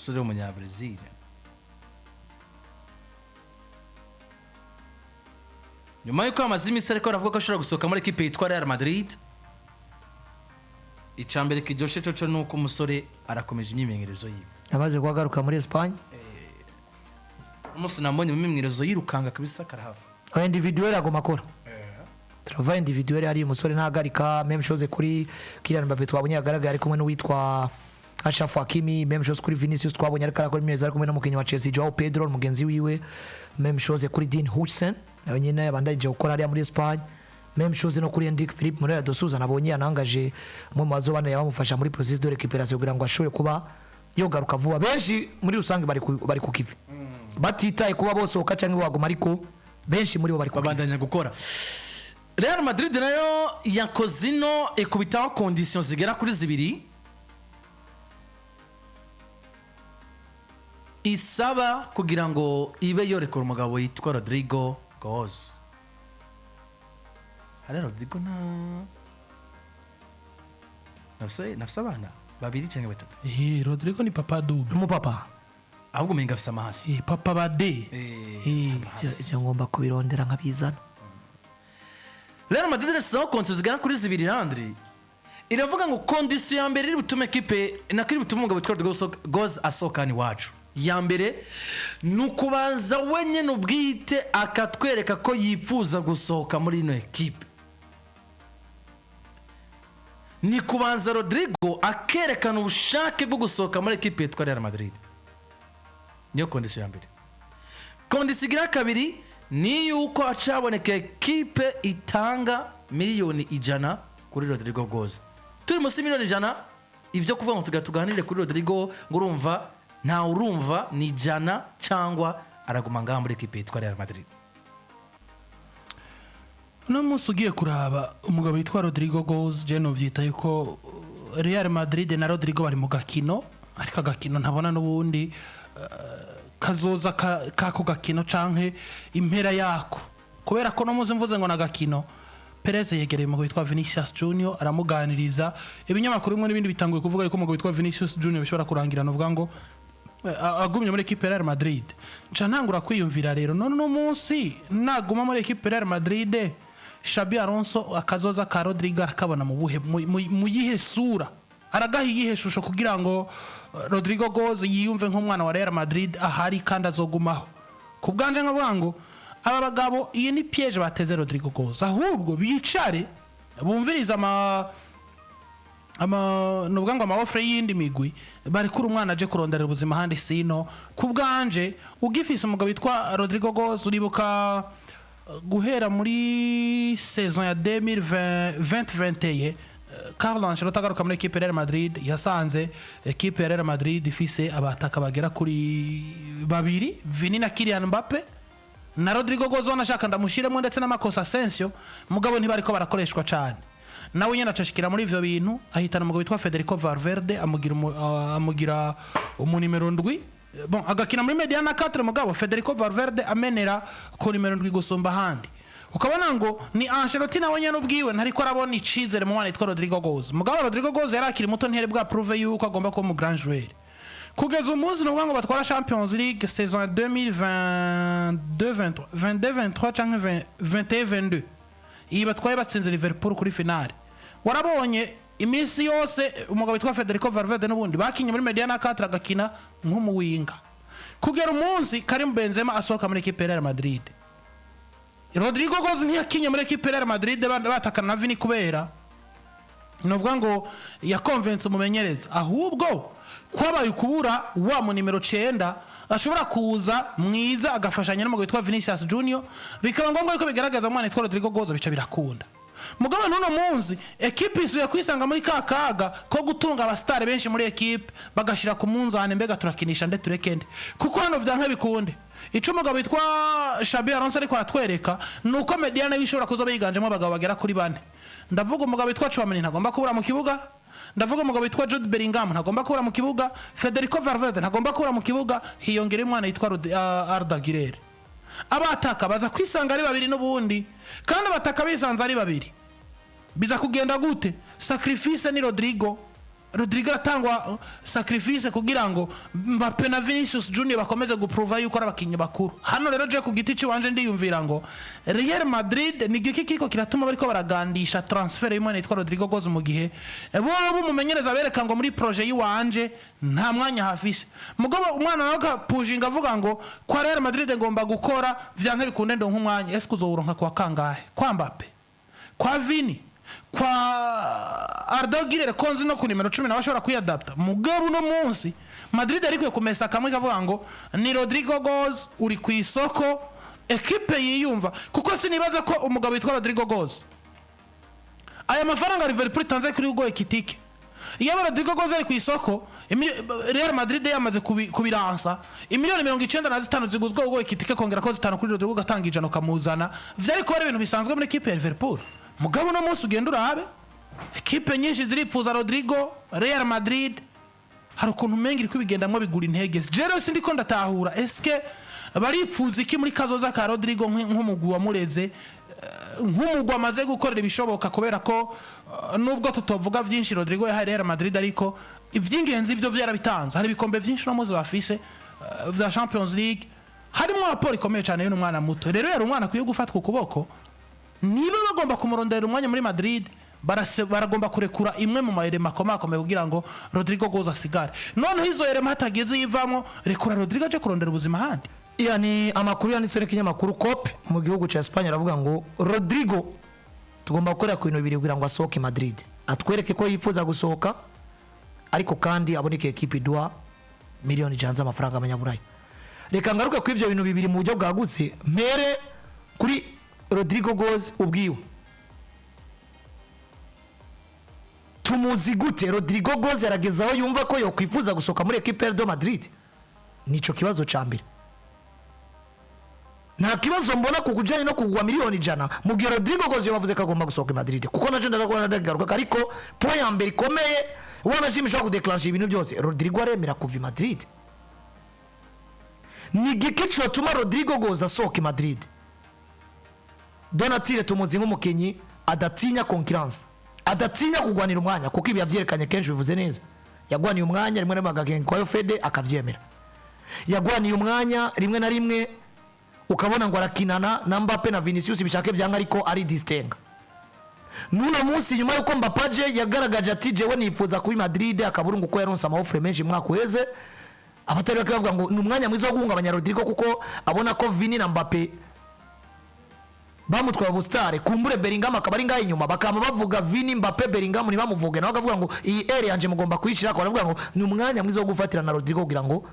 Umusore w'umunyabrazil nyuma y'uko amaze iminsi ariko aravuga ko ashobora gusohoka muri ekipe yitwa Real Madrid. Icambere kiryoshe coco ni uko umusore arakomeje imyimenyerezo yiwe. Amaze kuhagaruka muri Espagne. Umunsi nambonye mu myimenyerezo yirukanga kabisa karahava. Oya, individuel agomba akora travail individuel. Hari umusore ntahagarika. Même chose kuri Kylian Mbappé, twabonye yagaragaye ari kumwe n'uwitwa Achraf Hakimi. Même chose kuri Vinicius, twabonye ariko arakora imyitozo ari kumwe n'umukinnyi wa Chelsea Joao Pedro, mugenzi wiwe. Même chose kuri Dean Huijsen, nawe nyine yabandanyije gukora hariya muri Espagne. Même chose no kuri Endrick. Philippe Moreira de Souza nabonye yanangaje umwe mu bazobana yabamufasha muri processus de récupération kugira ngo ashobore kuba yogaruka vuba. Benshi muri rusange bari ku kivi, batitaye kuba bosohoka cyangwa baguma, ariko benshi muri bo bari ku kivi. Babandanya gukora. Real Madrid nayo yakoze ino ikubitaho conditions zigera kuri zibiri isaba kugira ngo ibe yorekura umugabo yitwa Rodrygo Goes. Hariya Rodrygo nta nafise abana babiri cyangwa batatu. Rodrygo ni papa double. Umupapa. Ahubwo umenga afise amahasi. Papa bade. Afise amahasi. Ibyo ngomba kubirondera nkabizana. Real Madrid irasizeho conditions zigera kuri zibiri. Landry iravuga ngo condition ya mbere iri butume ekipe nako iri butume umugabo witwa Rodrygo Goes asohoka hano iwacu, ya mbere ni ukubanza wenyine ubwite akatwereka ko yifuza gusohoka muri ino ekipe. Ni kubanza Rodrygo akerekana ubushake bwo gusohoka muri ekipe yitwa Real Madrid, niyo condition ya mbere. Condition igira kabiri ni yuko hacaboneka ekipe itanga miliyoni 100 kuri Rodrygo Goes. Turi munsi 100 miliyoni, ibyo kuvuga ngo tuganire kuri Rodrygo ngo urumva ntawe urumva ni 100 cyangwa araguma ngaha muri ekipe yitwa Real Madrid. Uno munsi ugiye kuraba umugabo witwa Rodrygo Goes, je novyita yuko Real Madrid na Rodrygo bari mu gakino, ariko agakino ntabona n'ubundi kazoza kako gakino canke impera yako, kubera ko no munsi mvuze ngo nagakino. Perez yegereye umugabo witwa Vinicius Junior aramuganiriza. Ibinyamakuru bimwe n'ibindi bitanguye kuvuga yuko umugabo witwa Vinicius Junior bishobora kurangirana uvuga ngo agumye muri ekipe ya Real Madrid. Nca ntangura kwiyumvira rero, none uno munsi naguma muri ekipe ya Real Madrid, Xabi Alonso akazoza ka Rodrygo arakabona mu buhe mu yihe sura, aragaha iyihe shusho kugira ngo Rodrygo Goes yiyumve nk'umwana wa Real Madrid ahari kandi azogumaho? Ku bwanje nkavuga ngo aba bagabo iyi ni piège bateze Rodrygo Goes. Ahubwo bicare bumvirize ama nuvuga ngo ama offres y'iyindi migwi, barekura umwana aje kuronderera ubuzima ahandi. Sino ku bwanje ugifise umugabo witwa Rodrygo Goes, uribuka guhera muri saison ya 2020 2021, Carlo Ancelotti agaruka muri ekipe ya Real Madrid, yasanze ekipe ya Real Madrid ifise abataka bagera kuri babiri, Vini na Kylian Mbappe na Rodrygo Goes, wanashaka ndamushiremo ndetse na Marcos Asensio, mugabo ntibariko barakoreshwa cyane. Nawe nyine acashikira muri ivyo bintu, ahitana umugabo witwa Federico Valverde, amugira umunimero 7. Bon, agakina muri médiane à 4, mugabo Federico Valverde amenera ku nimero 7 gusumba ahandi. Ukabona ngo ni Ancelotti nawe nyene ubwiwe ntariko arabona icizere mu mwana yitwa Rodrygo Goes. Mugabo Rodrygo Goes yari akiri muto, ntiyari bwa prouve yuko agomba kuba umu grand joueur. Kugeza umunsi nuvuga ngo batwara Champions League saison ya 2022 23, 22 23 canke 21 22, iyi batwaye batsinze Liverpool kuri finale, warabonye iminsi yose umugabo witwa Federico Valverde n'ubundi bakinye muri médiane à 4, agakina nk'umuwinga. Kugera umunsi Karim Benzema asohoka muri ekipe ya Real Madrid, Rodrygo Goes ntiyakinye muri ekipe ya Real Madrid batakana na Vini, kubera nuvuga ngo yakonvense umumenyereza, ahubwo kwabaye ukubura wa mu nimero 9 ashobora kuza mwiza agafashanya n'umugabo witwa Vinicius Junior, bikaba ngombwa yuko bigaragaza umwana witwa Rodrygo Goes, bica birakunda. Mugabo n'uno munsi ekipe isubiye kwisanga muri ka kaga ko gutunga abasitari benshi muri ekipe, bagashira ku munzani: mbega turakinisha nde, tureke nde? Kuko hano vyanka bikunde, ico umugabo witwa Xabi Alonso ariko aratwereka ni uko médiane ishobora kuzoba yiganjemo abagabo bagera kuri bane. Ndavuga umugabo witwa Tchouameni ntagomba kubura mu kibuga, ndavuga umugabo witwa Jude Bellingham ntagomba kubura mu kibuga, Federico Valverde ntagomba kubura mu kibuga, hiyongera umwana yitwa Arda Güler. Abataka baza kwisanga ari babiri n'ubundi, kandi abataka bisanze ari babiri biza kugenda gute? Sacrifice ni Rodrygo. Rodrigo aratangwa sacrifice kugira ngo Mbappe na Vinicius Junior bakomeze gupruva yuko ari abakinnyi bakuru. Hano rero je ku giti ciwanje ndiyumvira ngo Real Madrid ni giki kiriko kiratuma bariko baragandisha transfer y'umwana yitwa Rodrigo Goes, mu gihe bo umumenyereza bereka ngo muri projet yiwanje nta mwanya hafise? Mugabo umwana nawe akapushinga avuga ngo kwa Real Madrid ngomba gukora vyanke bikunde ndonka umwanya. Ese kuzowuronka kwa kangahe? Kwa Mbappe, kwa Vini, kwa Arda Güler, konzi no ku nimero 10 nawe ashobora kwiyadapta? Mugabo uno munsi Madrid arikwiye kumesa kamwe kavuga ngo ni Rodrigo Goes uri ku isoko, ekipe yiyumva, kuko sinibaza ko umugabo witwa Rodrigo Goes aya mafaranga Liverpool itanze kuri Hugo Ekitike, iyo Rodrigo Goes ari ku isoko, Real Madrid yamaze kubiransa 95 miliyoni ziguzwa Hugo Ekitike, kongera ko 5 kuri Rodrigo, ugatanga 100 ukamuzana, vyari kuba ari ibintu bisanzwe muri ekipe ya Liverpool. Mugabo uno munsi ugenda urabe, ekipe nyinshi ziripfuza Rodrigo. Real Madrid hari ukuntu umenga iri kubigendamwo bigura intege. Rero sindiko ndatahura, eske baripfuza iki muri kazoza ka Rodrigo nk'umugwi wamureze, nk'umugwi amaze gukorera ibishoboka? Kubera ko nubwo tutovuga byinshi Rodrigo yahaye Real Madrid, ariko iby'ingenzi byo byarabitanze. Hari ibikombe byinshi uno munsi bafise vya Champions League, harimo apport ikomeye cyane y'uno mwana muto. Rero yari umwana akwiye gufatwa ukuboko. Niba bagomba kumuronderera umwanya muri Madrid, baragomba kurekura imwe mu ma éléments akomakomeye kugira ngo Rodrigo Goes asigare. Noneho izo éléments hatagize yivamo, rekura Rodrigo aje kurondera ubuzima ahandi. Iya, ni amakuru yanditswe n'ikinyamakuru Cope mu gihugu cya Espagne. Aravuga ngo Rodrigo tugomba gukorera ku bintu bibiri kugira ngo asohoke Madrid: atwereke ko yifuza gusohoka, ariko kandi aboneke ekipe iduha 100 miliyoni z'amafaranga y'amanyaburaya. Reka ngaruke kuri ibyo bintu bibiri mu buryo bwagutse, mpere kuri Rodrigo Goes ubwiwe. Tumuzi gute Rodrigo Goes? Yarageze aho yumva ko yokwifuza gusohoka muri ekipe ya Madrid? Nico kibazo ca mbere. Nta kibazo mbona ku kujyanye no kugwa 100 miliyoni mu gihe Rodrigo Goes yavuze ko agomba gusohoka i Madrid, kuko nacyo ndakubona ndagaruka. Ariko point ya mbere ikomeye wanashimisha kudeclenche ibintu byose: Rodrigo aremera kuva i Madrid? Ni igiki cyotuma Rodrigo Goes asohoka i Madrid? Donatire, tumuzi nk'umukinnyi adatinya concurrence, adatinya kugwanira umwanya, kuko ibi yabyerekanye kenshi. Bivuze neza, yagwaniye umwanya rimwe na rimwe agakenkwayo Fede akavyemera. Yagwaniye umwanya rimwe na rimwe, ukabona ngo arakinana na Mbappe na Vinicius, bishake byanga, ariko ari distenga. N'uno munsi, nyuma yuko Mbappe aje yagaragaje ati jewe nifuza kuba i Madrid, akaburungu ko yaronse ama offre menshi mwaka uheze, abatari bake bavuga ngo ni umwanya mwiza wo guhungabanya Rodrigo, kuko abona ko Vini na Mbappe bamutwaye ubusitare, kumbure Bellingham akaba ari ngaho inyuma, bakaba bavuga Vini, Mbappe, Bellingham, ntibamuvuge. Nawe akavuga ngo iyi ere yanje mugomba kuyishyira. Baravuga ngo ni umwanya mwiza wo gufatira na Rodrigo kugira ngo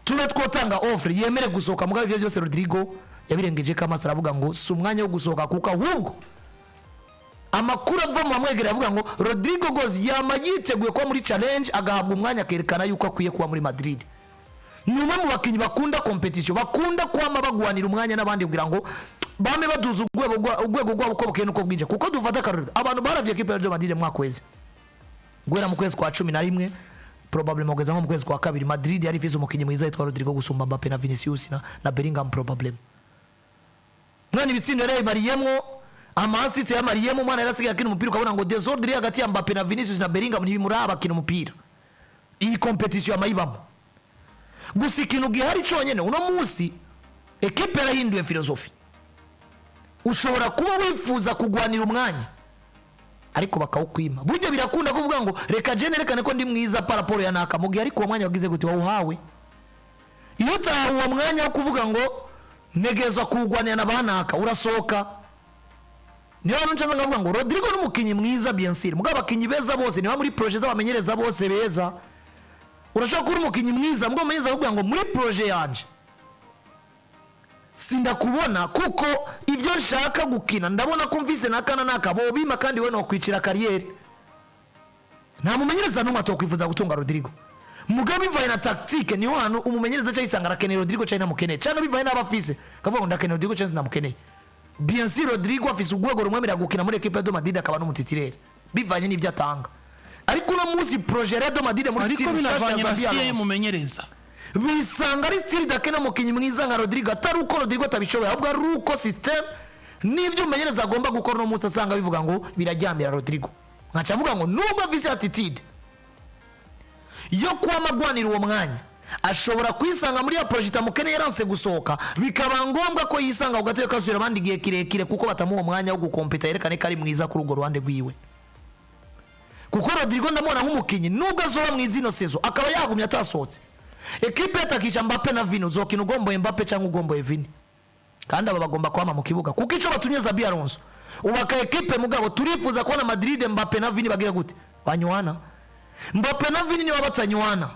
tube twotanga offre yemere gusohoka. Mugabo ibyo byose Rodrigo yabirengeje ko amaso, aravuga ngo si umwanya wo gusohoka, kuko ahubwo amakuru ava mu bamwegereye avuga ngo Rodrigo Goes yama yiteguye kuba muri challenge, agahabwa umwanya, akerekana yuko akwiye kuba muri Madrid. Ni umwe mu bakinnyi bakunda competition, bakunda kwama bagwanira umwanya n'abandi kugira ngo bame baduza urwego rwabo uko bukeye n'uko bwije. Kuko dufata akarorero, abantu barabye ekipe ya Real Madrid mu mwaka uheze, guhera mu kwezi kwa 11 probablement kugeza nko mu kwezi kwa kabiri, Madrid yari ifise umukinnyi mwiza yitwa Rodrigo gusumba Mbappe na Vinicius na Bellingham probablement. Mwana, ibitsindo yari yabimariyemwo, ama assists yamariyemo. Umwana yari asigaye akina umupira ukabona ngo désordre iri hagati ya Mbappe na Vinicius na Bellingham ntibimuraba, akina umupira. Iyi competition yamayibamo. Gusa ikintu gihari cyonyine, uno munsi ekipe yarahinduye philosophie. Ushobora kuba wifuza kugwanira umwanya ariko bakawukwima. Burya birakunda kuvuga ngo reka je nerekane ko ndi mwiza par rapport ya naka, mu gihe ariko uwo mwanya wagize gute wawuhawe. Iyo utahawe uwo mwanya wo kuvuga ngo ntegerezwa kuwugwanira na banaka, urasohoka. Niyo hantu nca ngavuga ngo Rodrigo ni umukinnyi mwiza, bien sûr, mugabo abakinnyi beza bose niba muri projet z'abamenyereza bose beza. Urashobora kuba uri umukinnyi mwiza, mugabo umumenyereza akubwira ngo muri projet yanje sindakubona, kuko ibyo nshaka gukina ndabona ko mvise n'aka na n'aka bobima, kandi we nokwicira carrière. Nta mumenyereza n'umwe atokwifuza gutunga Rodrigo, mugabo bivanye na tactique, niho hantu umumenyereza aca yisanga arakeneye Rodrigo cyangwa ntamukeneye, cyangwa bivanye n'abo afise akavuga ngo ndakeneye Rodrigo cyangwa sinamukeneye. Bien sûr, Rodrigo afise urwego rumwemerera gukina muri equipe ya Real Madrid akaba n'umu titulaire bivanye n'ibyo atanga, ariko uno munsi projet ya Real Madrid muri ariko style nshasha binavanye ya na Xabi style Alonso, y'umumenyereza. Bisanga ari style idakena umukinnyi mwiza nka Rodrigo, atari uko Rodrigo atabishoboye, ahubwo ari uko system n'ibyo umumenyereza agomba gukora uno munsi asanga bivuga ngo birajyamira Rodrigo. Nkaca avuga ngo nubwo afise attitude Yo kwama agwanira uwo mwanya, ashobora kwisanga muri ya projet mukene yaranse gusohoka, bikaba ngombwa ko yisanga ku gatebe kasubira abandi igihe kirekire, kuko batamuha umwanya wo gukompeta yerekane ko ari mwiza kuri urwo ruhande rwiwe. Kuko Rodrigo ndamubona nk'umukinnyi, nubwo azoba mwiza ino saison akaba yagumye atasohotse, ekipe yatakisha Mbappe na Vini, uzokina ugomboye Mbappe cyangwa ugomboye Vini, kandi aba bagomba kwama mu kibuga, kuko icyo batumye Xabi Alonso ubaka ekipe. Mugabo turifuza kubona Madrid Mbappe na Vini bagira gute? Banywana. Mbappe na Vini niba batanywana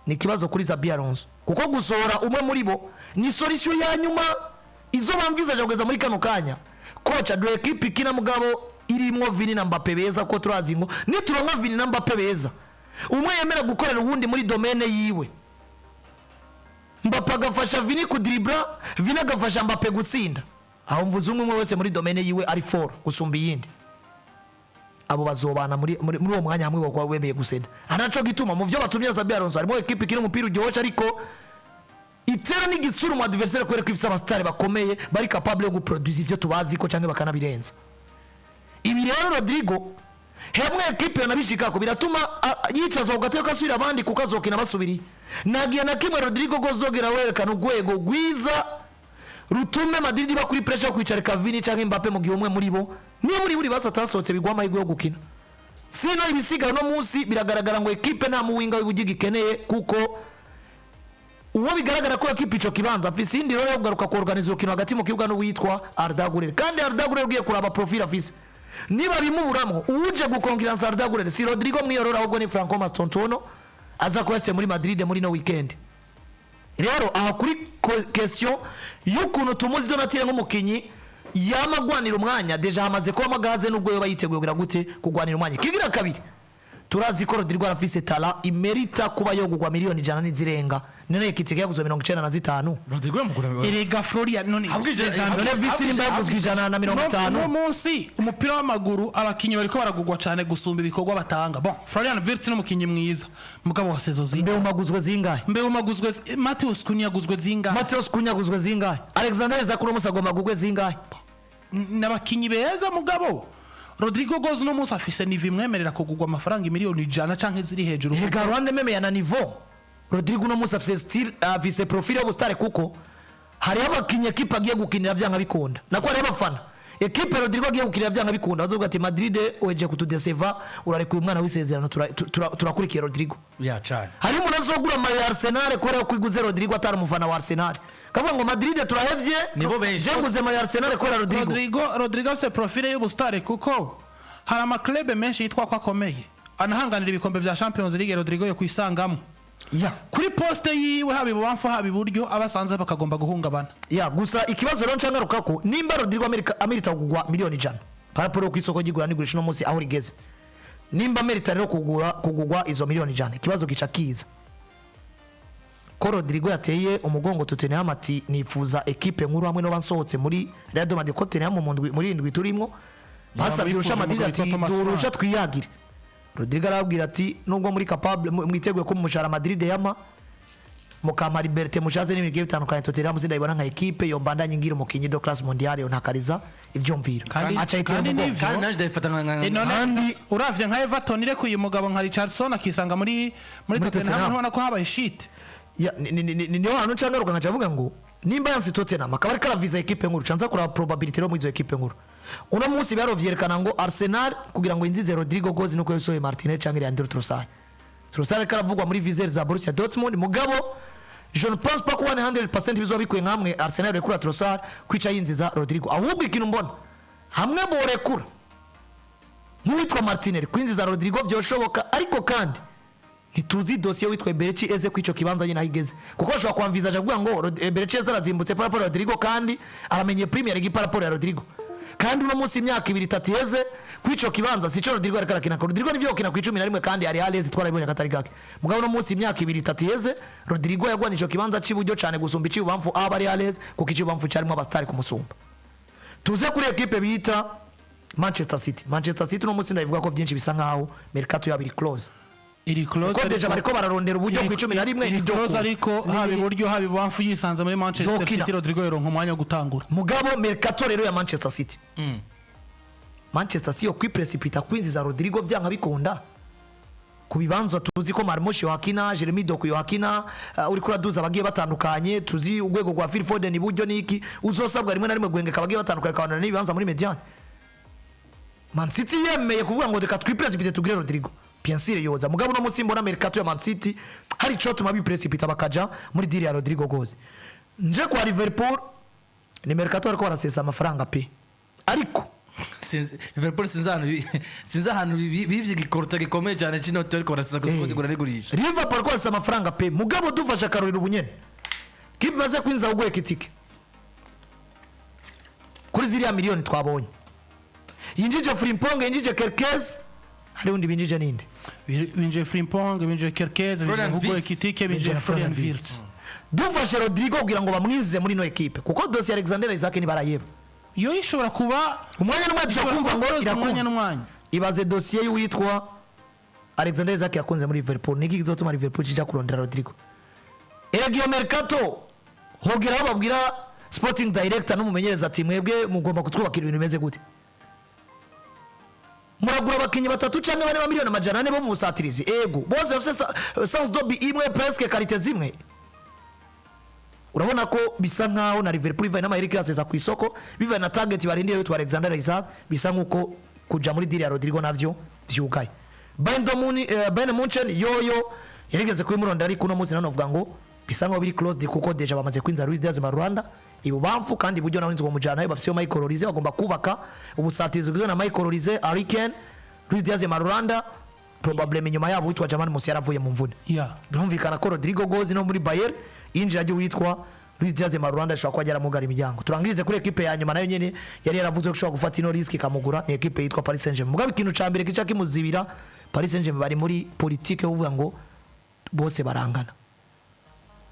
ni ikibazo kuri Xabi Alonso, kuko gusohora umwe muri bo ni solution ya nyuma izo bamvizaje kugeza muri kano kanya. Kocha do ekipe ikina mugabo irimwo Vini na Mbappe beza, kuko turazi ngo nituronka Vini na Mbappe beza, umwe yemera gukorera uwundi muri domaine yiwe, Mbappe agafasha Vini kudiribura, Vini agafasha Mbappe gutsinda, aho mvuze umwe umwe wese muri domaine yiwe ari fort gusumba iyindi, abo bazobana muri uwo mwanya hamwe bakaba wemeye gusenda. Anaco gituma mu byo batumye Xabi Alonso harimo ekipe ikina umupira uryoshye, ariko itera n'igitsura mu adversaire, kubera ko ifise abasitari bakomeye bari capable yo guproduce ivyo tubazi ko canke bakanabirenza. Ibi rero Rodrigo hemwe ekipe yanabishikako biratuma yicazwa ku gatebe kasubira abandi, kuko azokina basubiriye. Ntagihe na kimwe Rodrigo gozogera werekana urwego rwiza rutume Madrid iba kuri pressure yo kwicarika Vini canke Mbappe mu gihe umwe muri bo niba uri buri basi atasohotse, biguha amahirwe yo gukina. Sino ibisigara no munsi biragaragara ngo ekipe nta muwinga w'ibugiga ikeneye, kuko uwo bigaragara ko ekipe ico kibanza afise indi rero yo kugaruka kuorganiza urukino hagati mu kibuga n'uwitwa Arda Güler. Kandi Arda Güler ugiye kuraba profile afise, niba bimuburamwo uje gukonkiransa Arda Güler si Rodrigo mwiyorora, ahubwo ni Franco Mastantuono aza kuba yatse muri Madrid muri no weekend. Rero aha kuri question y'ukuntu tumuzi Donatille nk'umukinyi yama agwanira umwanya, déjà hamaze kuba amagaze, nubwo yoba yiteguye kugira gute kugwanira umwanya. Kigira kabiri, turazi ko Rodrigo arafise talent imerita kuba yogurwa 100 miliyoni n'izirenga, none Ekitike yaguzwe 95. Rodrigo yamugura Erega Florian, none None Vitsi nimba yaguzwe 150? Uno munsi umupira w'amaguru abakinyi bariko baragugwa cyane gusumba ibikorwa batanga. Bon, Florian Wirtz ni umukinyi mwiza, mugabo wa saison zingahe? Mbe umaguzwe zingahe? Mbe umaguzwe, Matheus Cunha yaguzwe zingahe? Matheus Cunha aguzwe zingahe? Alexander Isak uno munsi agomba kugwe zingahe? N'abakinyi beza, mugabo Rodrigo Goes uno munsi afise niveau imwemerera kugurwa amafaranga 100 miliyoni canke ziri hejuru. Erega ruhande même ya na niveau, Rodrigo uno munsi afise style, afise profile y'ubusitari, kuko hariho abakinyi ekipe agiye gukinira byanga bikunda, nako hariho abafana ekipe Rodrigo agiye gukinira byanga bikunda bazovuga ati: "Madrid weje kutudeseva, urarekuye umwana w'isezerano, turakurikiye Rodrigo." Ya cyane. Hari umuntu azogura amayo ya Arsenal kubera ko iguze Rodrigo atari umufana wa Arsenal, kavuga ngo: "Madrid turahevye." Nibo benshi. Je nguze mayo ya Arsenal kubera Rodrigo. Rodrigo afise profile y'ubusitari, kuko hari amaklebe menshi yitwa ko akomeye anahanganira ibikombe vya Champions League Rodrigo yo kwisangamo kuri poste yiwe, haba ibubamfu haba iburyo, abasanze bakagomba guhungabana. Ya, gusa ikibazo rero ncangaruka ko nimba Rodrigo Amerika amerita kugwa 100 miliyoni par rapport ku isoko ry'igura n'igurisha no munsi aho rigeze, nimba amerita rero kugurwa izo 100 miliyoni, ikibazo gica kiza ko Rodrigo yateye umugongo Tottenham ati: "Nifuza ekipe nkuru hamwe no bansohotse muri Real Madrid", ko Tottenham mu ndwi, muri indwi turimo basabye urusha Madrid umugabo ati: witwa Thomas "Durusha Frank." twiyagire." Rodrigo arababwira ati: "Nubwo muri capable, mwiteguye ko umushahara Madrid yama mukampa liberté mushaze n'ibintu bigiye bitandukanye, Tottenham sindayibona nka ekipe yombandanye ngira umukinyi de classe mondiale yontakariza ivyumviro." Aca yitera Kandi umugongo. nivyo. Kandi naje ndabifata nka None uravye nka Everton irekuye umugabo nka Richardson akisanga muri Tottenham, Tottenham. ntubona ko habaye shit? Ya, niyo hantu nca ngaruka nkaca avuga ngo nimba yanse Tottenham akaba ariko araviza ekipe nkuru, canza kuraba probability rero muri izo ekipe nkuru. Uno munsi biharo vyerekana ngo Arsenal kugira ngo inzize Rodrigo Goes nuko yasohoye Martinez canke Leandro Trossard. Trossard ariko aravugwa muri viseur za Borussia Dortmund, mugabo je ne pense pas ko 100% bizoba bikwiye nkamwe Arsenal rekura Trossard kwica yinziza Rodrigo. Ahubwo ikintu mbona hamwe borekura nk'uwitwa Martinez kwinjiza Rodrigo vyoshoboka, ariko kandi ntituzi dosiye witwa Eberechi Eze kwico kibanza nyine aho igeze, kuko bashobora kwamvizaje kuvuga ngo Eberechi Eze arazimbutse par rapport ya Rodrigo, kandi aramenye Premier League par rapport ya Rodrigo, kandi uno munsi imyaka 2 3 iheze kwico kibanza sico Rodrigo ariko arakina. Rodrigo nivyo gukina ku 11, kandi ari Alez twarabibonye katari gake, mugabo uno munsi imyaka 2 3 iheze Rodrigo yagwana ico kibanza c'iburyo cane gusumba ic'ibubamfu aba ari Alez, kuko ic'ibubamfu carimo abastari kumusumba. Tuze kuri ekipe bita Manchester City. Manchester City uno munsi ndabivuga ko byinshi bisa nkaho mercato yabo iri close, Iri close. kuko déjà bariko bararondera uburyo ku 11. Iri Nibyo close, kunda. ariko haba iburyo haba ibubamfu yisanze muri Manchester Yokina. City, Rodrigo yoronka umwanya wo gutangura. Mugabo mercato rero ya Manchester City, Manchester City yo kwiprecipita kwinjiza Rodrigo byanka bikunda. Ku bibanza tuzi ko Marmoush yohakina, Jeremy Doku yohakina, uriko uraduza abagiye batandukanye, tuzi urwego rwa Phil Foden iburyo niki uzosabwa rimwe na rimwe guhengeka abagiye batandukanye akabana n'ibibanza muri médiane. Man City yemeye kuvuga ngo reka twiprécipite tugire Rodrigo, bien sûr yoza. Mugabo no munsi mbona mercato ya Man City hari ico tuma biprécipita bakaja muri deal ya Rodrigo Goes. Nje kwa Liverpool, ni mercato ariko barasesa amafaranga pe, ariko Liverpool sinzi ahantu bivye igikorota gikomeye cyane c'inoti, ariko barasesa gusa kugura n'igurisha. Liverpool ko barasesa amafaranga pe. Mugabo dufashe akarorero ubunyene kipe imaze kwinza Hugo Ekitike kuri ziriya miliyoni twabonye, yinjije Frimpong, yinjije Kerkez, hari undi binjije ninde? Binjiye Frimpong, binjiye Kerkez, binjiye Florian Hugo Wirtz. Ekitike, binjiye Binjiye Florian Florian Wirtz. Dufashe Rodrigo kugira ngo bamwize muri ino ekipe, kuko dosiye Alexander Isak ntibarayeba. Yo ishobora kuba Umwanya n'umwanya dushobora ishobora kumva ngo kuba umwanya irakunze. n'umwanya. Ibaze dosiye y'uwitwa Alexander Isak yakunze muri Liverpool, niki kizotuma Liverpool ija kurondera Rodrigo? Erega iyo mercato hogera aho babwira sporting director n'umumenyereza ati: "Mwebwe mugomba kutwubakira ibintu bimeze gute? Muragura abakinnyi batatu canke bane ba miliyoni 400 bo mu busatirizi, ego bose bafise sens de but imwe, presque qualité zimwe." Urabona ko bisa nkaho na Liverpool ivaye n'amahirwe irasesa ku isoko, bivaye na target barindiriye witwa Alexander Isak, bisa nkuko kuja muri deal ya Rodrigo navyo vyugaye. Bayern Munchen yoyo yarigeze kubimurondera, ariko uno munsi nano vuga ngo bisa nkaho biri closed, kuko déjà bamaze kwinza Luis Diaz Marulanda ibubamfu, kandi iburyo nawe nzi mujana nayo bafise Michael Olise. Bagomba kubaka ubusatirizi bugizwe na Michael Olise, Harry Kane, Luis Diaz Marulanda, probablement inyuma yabo witwa Jamal Musiala avuye mu mvune. Birumvikana ko Rodrigo Goes no muri Bayern, yinjira ry'uwitwa Luis Diaz Marulanda ashobora kuba yaramugara imiryango. Turangirize kuri ekipe ya nyuma nayo nyene yari yaravuze ko ishobora gufata ino risk ikamugura, ni ekipe yitwa Paris Saint-Germain. Mugabo ikintu ca mbere kica kimuzibira, Paris Saint-Germain bari muri politique yo kuvuga ngo bose barangana.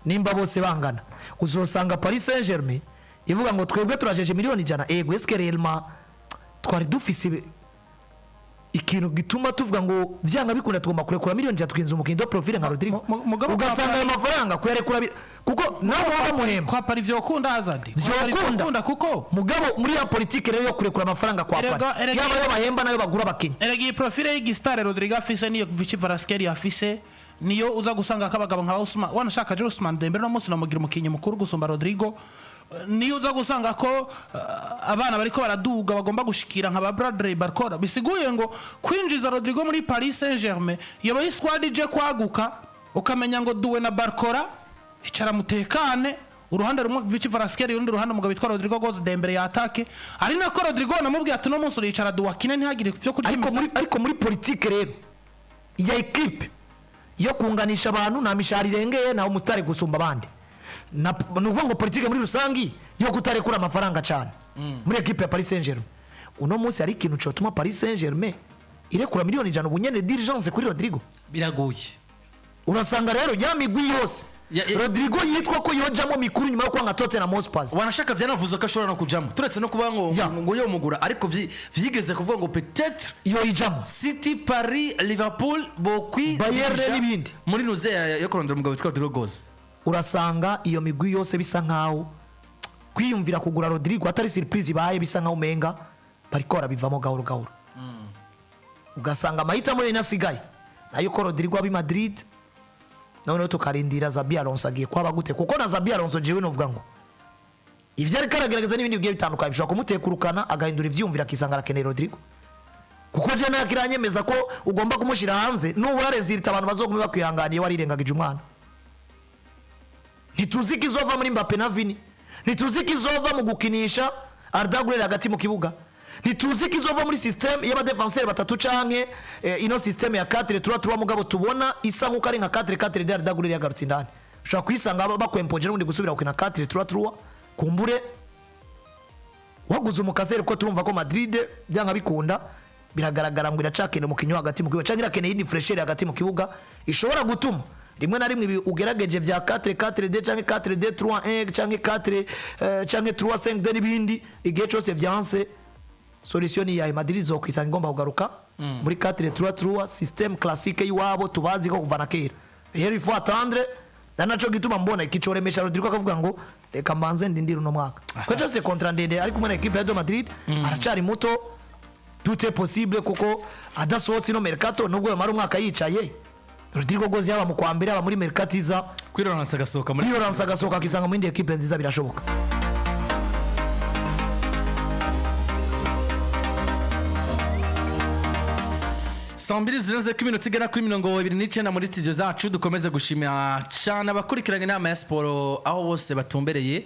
Nimba bose bangana, uzosanga Paris Saint-Germain ivuga ngo twebwe turajeje miliyoni 100, ego est-ce que réellement twari dufise ikintu gituma tuvuga ngo byanga bikunda tugomba kurekura miliyoni 100 tukinza umukinnyi de profil nka Rodrigo? Mugabo Ugasanga ayo mafaranga kuyarekura kuko nawe waba muhemba. Kwa Paris vyokunda, Hazard. Kwa Paris Vyokunda. vyokunda kuko Mugabo muri ya politike rero yo kurekura amafaranga kwa Paris, yaba ayo bahemba nayo bagura abakinnyi. Erega iyi profile y'igisitare Rodrigo afise niyo Vici Kvaratskhelia afise, niyo uza gusanga ko abagabo nka Ousmane, wanashaka je Ousmane Dembele no munsi namugira umukinnyi mukuru gusumba Rodrigo. Niyo uza gusanga ko abana bariko baraduga bagomba gushikira nka ba Bradley Barcola. Bisiguye ngo kwinjiza Rodrigo muri Paris Saint-Germain yoba ari squad ije kwaguka, ukamenya ngo Doué na Barcola icara mutekane uruhande rumwe, Vici Kvaratskhelia urundi ruhande, umugabo witwa Rodrigo Goes, Dembele yatake, ari nako Rodrigo namubwiye ati: "No munsi uricara Doué akine, ntihagire ivyo kurya Ariko imisa." Muri politike rero ya ekipe yo kunganisha abantu, nta mishahara irengeye, nta umusitari gusumba abandi. Ni ukuvuga ngo politike muri rusangi yo kutarekura amafaranga cyane muri ekipe ya Paris Saint Germain, uno munsi hari ikintu cyotuma Paris Saint Germain irekura miliyoni 100 ubunyene d'urgence kuri Rodrigo? Biragoye. Urasanga rero ya migwi yose Rodrigo yitwa ko yojamo mikuru nyuma yo kwanga Tottenham Hotspur. Wanashaka byanavuze ko ashobora no kujamo, turetse no kuba ngo ngo yomugura, ariko vyigeze kuvuga ngo peut-être Yoyijamo. City, Paris, Liverpool bokwi Bayern n'ibindi. muri nuze yo kurondera umugabo witwa Rodrigo Goes. Urasanga iyo migwi yose bisa nkaho kwiyumvira kugura Rodrigo atari surprise ibaye, bisa nkaho umenga bariko barabivamo gahoro gahoro. Ugasanga amahitamo yonyine asigaye nayo ko Rodrigo aba i Madrid, noneho tukarindira Xabi Alonso agiye kwaba gute, kuko na Xabi Alonso jewe novuga ngo ivyo ariko aragerageza n'ibindi bigiye bitandukanye bishobora kumutekurukana agahindura ivyiyumviro, akisanga arakeneye Rodrigo, kuko je nayo kiranyemeza ko ugomba kumushyira hanze nubura résultat abantu bazogume bakwihanganiye warirengagije umwana. Ntituzi ko izova muri Mbappe na Vini, ntituzi ko izova mu gukinisha Arda Güler hagati mu kibuga, ntituzi ko izova muri système y'abadefenseri batatu canke ino système ya 4-3-3. Mugabo tubona isa nkuko ari nka 4-4 de Arda Güler yagarutse indani, ushobora kuyisanga bakwempoje n'ubundi gusubira gukina 4-3-3, kumbure waguze umukaseri, kuko turumva ko Madrid byanga bikunda biragaragara ngo iracakeneye umukinnyi wo hagati mu kibuga cyangwa irakeneye iyindi fraîcheur hagati mu kibuga ishobora gutuma rimwe na rimwe ibi ugerageje vya 4-4-2 canke 4-2-3-1 canke 4 canke 3-5-2 n'ibindi, igihe cyose vyanse, solution ni yahe? Madrid izokwisanga igomba kugaruka muri 4-3-3, système classique y'iwabo tubazi ko kuva na kera. Rero il faut attendre, na naco gituma mbona ikicoremesha Rodrigo akavuga ngo reka mbanze ndindire uno mwaka, kuko cyose contrat ndende ari kumwe na équipe ya Real Madrid, aracari muto, tout est possible, kuko adasohotse ino mercato nubwo yamara umwaka yicaye. Rodrygo Goes yaba mu kwa mbere, yaba muri mercato iza, kwiroransa agasohoka muri yiroransa agasohoka akisanga mu yindi ekipe nziza, birashoboka. 2:00 zirenze ko iminota igera kuri 29 muri studio zacu. Dukomeze gushimira cyane abakurikiranye inama ya siporo aho bose batumbereye.